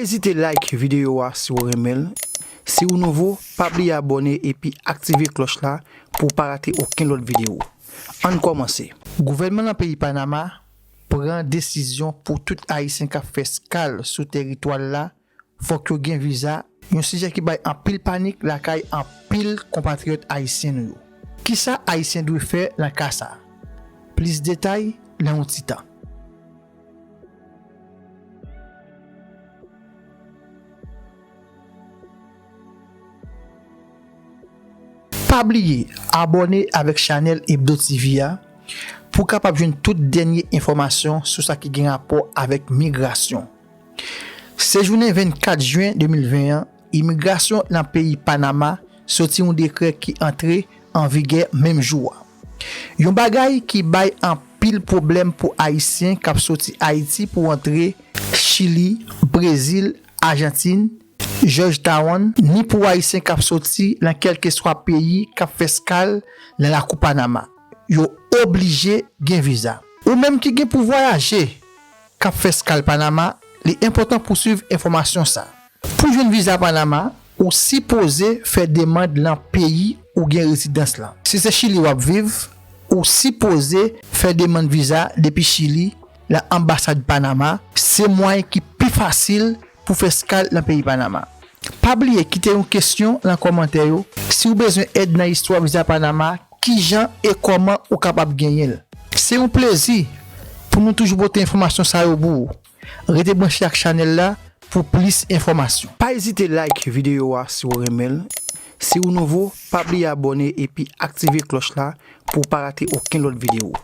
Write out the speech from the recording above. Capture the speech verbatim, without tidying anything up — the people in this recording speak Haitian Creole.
Ezite like videyo a si w renmen l. Si w nouvo, pa bliye abòne epi aktive klòch la pou w pa rate okenn lòt videyo. Ann kòmanse. Gouvènman nan peyi Panama pran desizyon pou tout Ayisyen k ap fè eskal sou teritwa l la, fòk yo gen viza, yon sijè ki bay anpil panik lakay anpil konpatriyòt ayisyen nou yo. Kisa Ayisyen dwe fè nan ka sa a? Plis detay nan yon ti tan. Pa bliye abòne avèk chanèl Hebdo T V a pou w kapab jwenn tout dènye enfòmasyon sou sa ki gen rapò avèk migrasyon. Se jounen vennkat jen de mil ven an, imigrasyon nan peyi Panama soti yon dekrè ki antre an vigè menm jou a. Yon bagay ki bay anpil pwoblèm pou Ayisyen k ap soti Ayiti pou antre Chili, Brezil, Ajantin, Georgetown, ni pou Ayisyen k ap soti nan kèlkeswa peyi k ap fè eskal nan lakou Panama. Yo oblije gen viza. Ou menm ki gen pou vwayaje, k ap fè eskal Panama, li enpòtan pou w swiv enfòmasyon sa a. Pou jwenn viza Panama, ou sipoze fè demann lan peyi ou gen rezidans lan. Si se Chili w ap viv, ou sipoze fè demann viza depi Chili, lan anbasad Panama. Se mwayen ki pi fasil pou fè eskal nan peyi Panama. Pa bliye kite yon kesyon lan kòmantè yo. Si w bezwen èd nan istwa viza Panama, kijan e kòman ou kapab genyen l? Se yon plezi pou nou toujou pote enfòmasyon sa yo pou ou. Rete branche ak chanèl la pou plis enfòmasyon. Pa ezite like videyo a si w renmen l. Si w nouvo, pa bliye abòne epi aktive klòch la pou w pa rate okenn lòt videyo.